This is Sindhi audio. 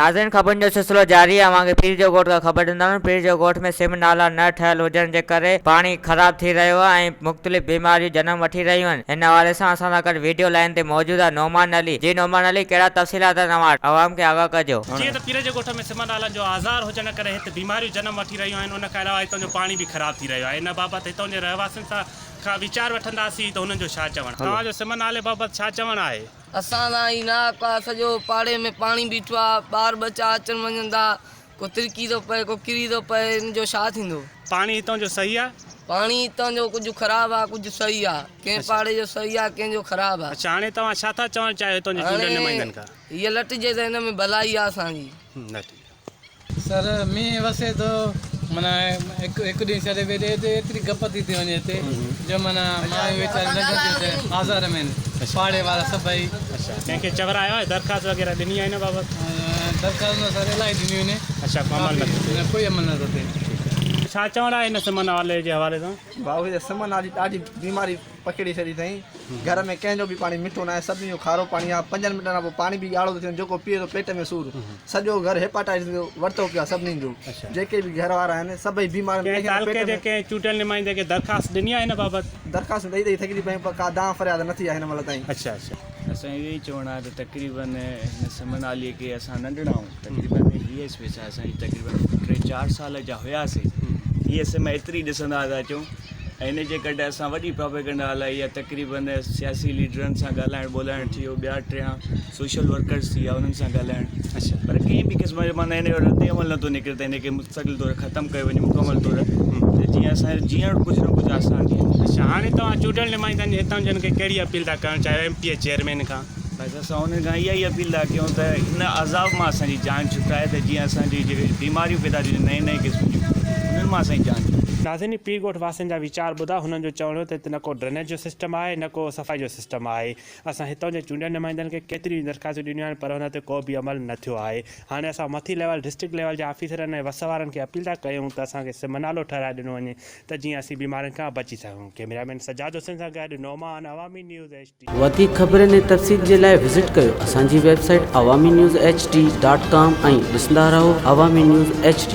ناظرين خبرن جو سلسلو جاري آهي اوهان کي پير جو ڳوٺ کان خبر ڏينداسون پير جو ڳوٺ ۾ سم نالا نه ٺهيل هجڻ جي ڪري پاڻي خراب ٿي رهيو آهي ۽ مختلف بيماريون جنم وٺي رهيون آهن ان حوالي سان اسان سان گڏ ويڊيو لائين تي موجود آهي نعمان علي جي نعمان علي ڪهڙا تفصيلات آهن اوهان وٽ عوام کي آگاهه ڪجو. جيئن ته پير جي ڳوٺ ۾ سم نالن جو آزار هجڻ ڪري هت بيماريون جنم وٺي رهيون آهن ان کان علاوه هتان جو پاڻي به خراب ٿي رهيو آهي ان بابت هتان جي رهواسين سان کان ويچار وٺنداسين ته هنن جو ڇا چوڻ توهان جو سم نالي بابت ڇا چوڻ آهي. اسان سان هي ناحق آ سڄو پاڙي ۾ پاڻي بيٺو آ ٻار ٻچا اچن وڃن ٿا ڪو ترڪي ٿو پئي ڪو ڪري ٿو پئي ان جو ڇا ٿيندو. پاڻي هتان جو صحيح آ؟ پاڻي هتان جو ڪجهه خراب آ ڪجهه صحيح آ ڪنهن پاڙي جو صحيح آ ڪنهن جو خراب آ. اڇا هاڻي توهان ڇا ٿا چوڻ چاهيو هتان جي چونڊيل نمائندن کان؟ هاڻي هيء لٽجي ته هن ۾ ڀلائي آ اسان جي. نه ٺيڪ آ. سر مينهن وسي ٿو معنيٰ هڪ هڪ ڏينهن ڇڏي ٻئي ڏينهن هتي ايتري گپ ٿي ٿي وڃي هتي جو معنيٰ مايون ويچاريون لڳن ٿيون ته آزار ۾ آهن پاڙي وارا سڀئي. اڇا ڪنهن کي چورايو آهي درخواست وغيره ڏني آهي ان بابت؟ درخواست نه سر الاهي ڏنيون آهن. اڇا ڪو عمل نه ٿو ٿئي. نه ڪوئي عمل نه ٿو ٿئي. ٺيڪ آهي ڇا چوڻ آهي هن سمن حوالي جي حوالي سان؟ ڀائو هي سمن نالي ڏاڍي بيماري پکيڙي ڇڏي اٿئين. گهر ۾ ڪنهن جو به پاڻي مٺو ناهي، سڀني جو کارو پاڻي آهي. پنجن منٽن کان پوء پاڻي به ڳاڙهو ٿو ٿي وڃي، جيڪو پيئي ٿو پيٽ ۾ سور. سڄو گهر هيپاٽائٽس جو ورتو پيو آهي سڀني جو. جيڪي به گهر وارا آهن سڀئي بيمار آهن. ڪنهن ڪنهن کي ته تعلقي پيٽ جي ۾. ڪنهن چونڊيل نمائندي کي درخواست ڏني آهي ان بابت؟ درخواستون ڏئي ڏئي ٿڪجي پيا آهيون پر ڪا دانهن فرياد نه ٿي آهي هن مهل تائين. اڇا اڇا. اسان جو اهو ئي چوڻ آهي ته تقريبن هن سمن عاليء کي اسان ننڍڙا آهيون تقريبن هيء اسپيس آهي اسان جي تقريبن ٽي چار سال جا هياسي هيء سم ايتري ڏسندا ٿا اچون ۽ ان جي ڪڍ اسان وڏي پراپيگنڊا هلائي آهي تقريبن سياسي ليڊرن سان ڳالهائڻ ٻولهائڻ ٿي ويو ٻيا ٽيان سوشل ورڪرز ٿي ويا انهن سان ڳالهائڻ پر ڪنهن به قسم جو معنيٰ ان جو رد عمل نٿو نڪري ته ان کي مستقل طور ختم ڪيو وڃي مڪمل طور ته جيئن اسان جو جيئڻ ڪجهه نه ڪجهه آسان ٿي وڃي. اڇا هاڻي توهان چونڊيل نمائندن هتان جن کي ڪهڙي اپيل ٿا ڪرڻ چاهيو ايم پي اي چيئرمين کان؟ بس اسان انهن کان اها ئي اپيل ٿا ڪيون ته ان عذاب مان اسان جي جان ڇٽائي ته جيئن اسان جي جيڪي بيماريون پيدا ٿيون نئين نئين قسم جون انهن مان اسان جي جان ڇٽي. ناظرين پير ڳوٺ واسين جا ويچار ٻڌا هنن جو چوڻ هيو ته هت نه ڪو ڊرينيج جو سسٽم آهي نه ڪو صفائي جو سسٽم آهي اسان هتان جي چونڊيل نمائندن کي ڪيتريون ئي درخواستون ڏنيون آهن پر ان تي ڪو به عمل نه ٿيو آهي هاڻي اسان مٿي ليول ڊسٽرڪٽ ليول جي آفيسرن ۽ وس وارن کي اپيل ٿا ڪيون ته اسان کي سم نالو ٺهرائي ڏنو وڃي ته جيئن اسين بيمارين کان بچي سگهون ڪئميرا مين سجاد حسين سان گڏ نعمان عوامي نيوز ايڇ ڊي. وڌيڪ خبرن ۽ تفصيل جي لاء وزٽ ڪيو اسان جي website Awami news H D dot com ۽ ڏسندا رهو عوامي نيوز ايڇ ڊي.